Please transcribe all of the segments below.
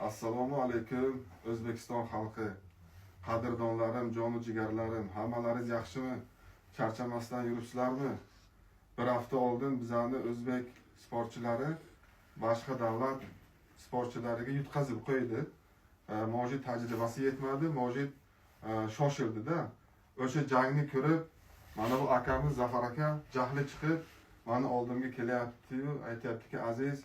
Assalomu alaykum, O'zbekiston xalqi, qadrdonlarim, jonu jigarlarim, hammalaringiz yaxshimi? Charchamasdan yuribsizlarmi? Bir hafta oldin bizani o'zbek sportchilari boshqa davlat sportchilariga yutqazib qo'ydi. Может, tajribasi yetmadi, может, shoshildida. O'sha jangni ko'rib, mana bu akamiz Zafar aka jahli chiqib mani oldimga kelyapti-yu, aytyaptiki: "Aziz,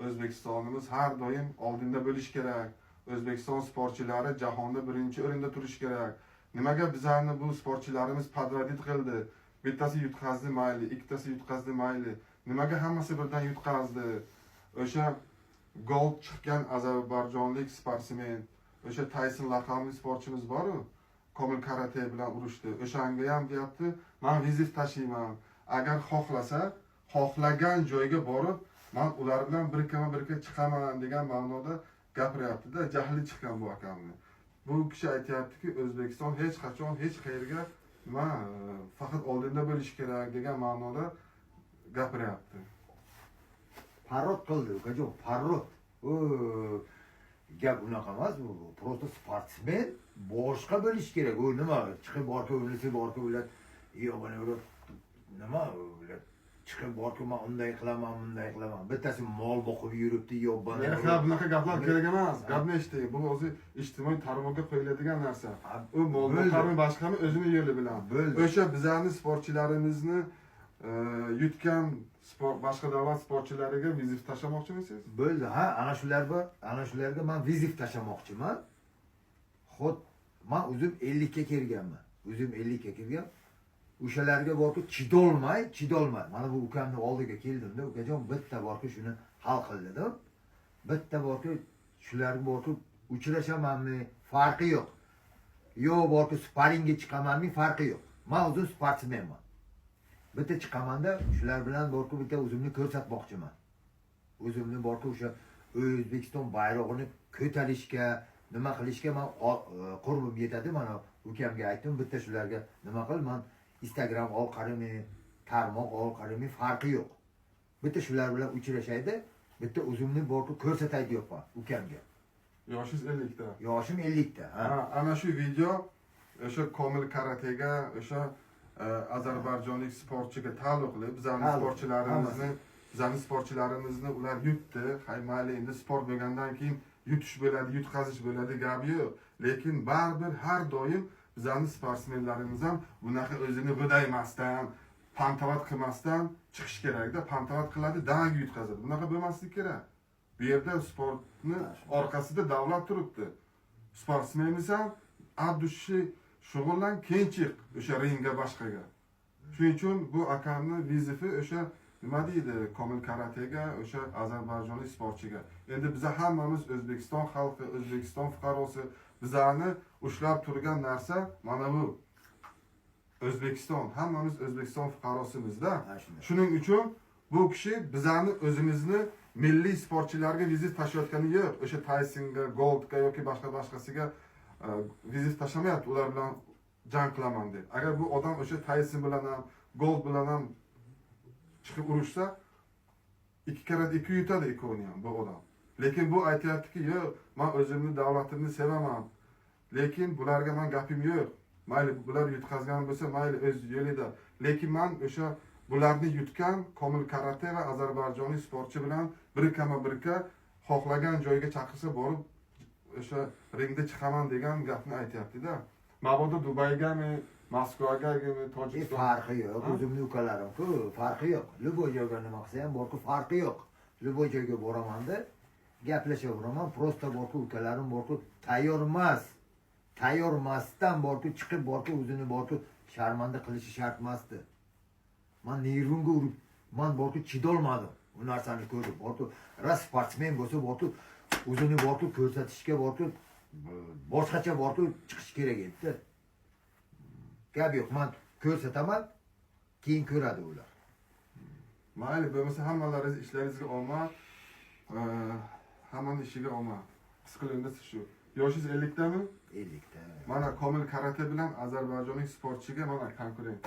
O'zbekistonimiz har doim oldinda bo'lishi kerak. O'zbekiston sportchilari jahonda birinchi o'rinda turishi kerak. Nimaga bizani bu sportchilarimiz подводить qildi? Bittasi yutqazdi, mayli, ikkitasi yutqazdi, mayli. Nimaga hammasi birdan yutqazdi?" O'sha Gold chiqqan ozarbayjonlik sportsmen, o'sha Tayson laqabli sportchimiz boru, Komil Karate bilan urushdi. O'shanga ham deyapti, man вызов tashiyman. Agar xohlasa, xohlagan joyga borib, man ular bilan birkama birga chiqaman degan ma'noda gapiryapti-da, jahli chiqqan bu akamni. Bu kishi aytyaptiki, O'zbekiston hech qachon hech qayerga nima, faqat oldinda bo'lishi kerak degan ma'noda gapiryapti. Parod qildi, ukajon, parod. U gap unaqa emas, bu просто sportsmen boshqa bo'lishi kerak. U nima, chiqib borku, unisi borku, ular yo'q, mana ular nima, ular chiqib borku, man unday qilaman, bunday qilaman. Bittasi mol boqib yuribdi, yo bana. Ha, bunaqa gaplar kerak emas. Gapni eshiting. Bu o'zi ijtimoiy tarmoqqa qo'yiladigan narsa. U mol Bo'ldi. boqarmi, boshqami, o'zini yo'li bilan. Bo'ldi. O'sha bizani sportchilarimizni yutgan sport, boshqa davlat sportchilariga вызов tashlamoqchimisiz? Bo'ldi, ha, ana shularga, ana shularga man вызов tashlamoqchiman. Xud man o'zim 50 ga kelganman, o'zim 50 ga kelgan. O'shalarga borku chidolmay, chidolmay mana bu ukamni oldiga keldimda, ukajon, bitta borku shuni hal qil dedim. Bitta borku shularga borku uchrashamanmi, farqi yo'q, yo'q borku sparingga chiqamanmi, farqi yo'q. Man o'zim sportsmenman. Bitta chiqamanda shular bilan borku bitta o'zimni ko'rsatmoqchiman. O'zimni borku o'sha O'zbekiston bayrog'ini ko'tarishga, nima qilishga man qurbim yetadi. Mana ukamga aytdim, bitta shularga nima qil, man Instagram orqalimi, tarmoq orqalimi, farqi yo'q, bitta shular bilan uchrashaydi, bitta o'zimni borku ko'rsatay deyapman ukamga. Yoshingiz 50 da. Yoshim 50 da, ha. Ha, ana shu video o'sha Komil Karatega, o'sha ozarbayjonlik sportchiga taalluqli. Bizani Taalluqli, sportchilarimizni, bizani sportchilarimizni ular yutdi. Hay, mayli, endi sport bo'lgandan keyin yutish bo'ladi, yutqazish bo'ladi, gap yo'q. Lekin baribir har doim bizani sportsmenlarimiz ham bunaqa o'zini g'idaymasdan, понтовать qilmasdan chiqish kerakda. Понтовать qiladi, dang yutqazadi. Bunaqa bo'lmasligi kerak. Bu yerda sportni orqasida davlat turibdi. Sportsmenmisan, от души shug'ullan, keyin chiq o'sha ringga, boshqaga. Shuning uchun bu akamni вызов i o'sha, nima deydi, Komil Karatega, o'sha ozarbayjonlik sportchiga. Endi biza hammamiz O'zbekiston xalqi, O'zbekiston fuqarosi. Bizlarni ushlab turgan narsa mana bu O'zbekiston. Hammamiz O'zbekiston fuqarosimizda. Ha, shunday. Shuning uchun bu kishi bizani o'zimizni milliy sportchilarga вызов tashlayotgani yo'q. O'sha Taysonga, Goldga yoki boshqa boshqasiga вызов tashlamayapti, ular bilan jang qilaman deb. Agar bu odam o'sha Tayson bilan ham, Gold bilan ham chiqib urushsa, ikki karra ikki yutadi ikkovini ham bu odam. Lekin bu aytyaptiki, yo'q, man o'zimni davlatimni sevaman. Lekin bularga man gapim yo'q. Mayli, bular yutqazgan bo'lsa, mayli, o'z yo'lida. Lekin man o'sha bularni yutgan Komil Karate va ozarbayjonlik sportchi bilan birkama birga xohlagan joyga chaqirsa, borib o'sha ringda chiqaman degan gapni aytyapti-da. Mabodo Dubaygami, Moskvagami, Tojikiston. Farqi yo'q. Ha? O'zimni ukalarim-ku, farqi yo'q. Любой joyga nima qilsa ham borku, farqi yo'q. Любой joyga boramanda, gaplashaveraman. Просто borku ukalarim borku tayyor emas. Tayyor emasdan borku chiqib borku o'zini borku sharmanda qilishi shart emasdi. Man nervimga urib, man borku chidolmadim u narsani ko'rib. Borku rost sportsmen bo'lsa, borku o'zini borku ko'rsatishga borku boshqacha borku chiqish kerak edi. Gap yo'q, man ko'rsataman, keyin ko'radi ular. Mayli, bo'lmasa hammalaringiz ishlaringizga omad. Hammani ishiga omad. Qisqa endi shu. Yoshingiz 50 dami? 50 ta. Mana Komil Karate bilan ozarbayjonlik sportchiga mana konkurent.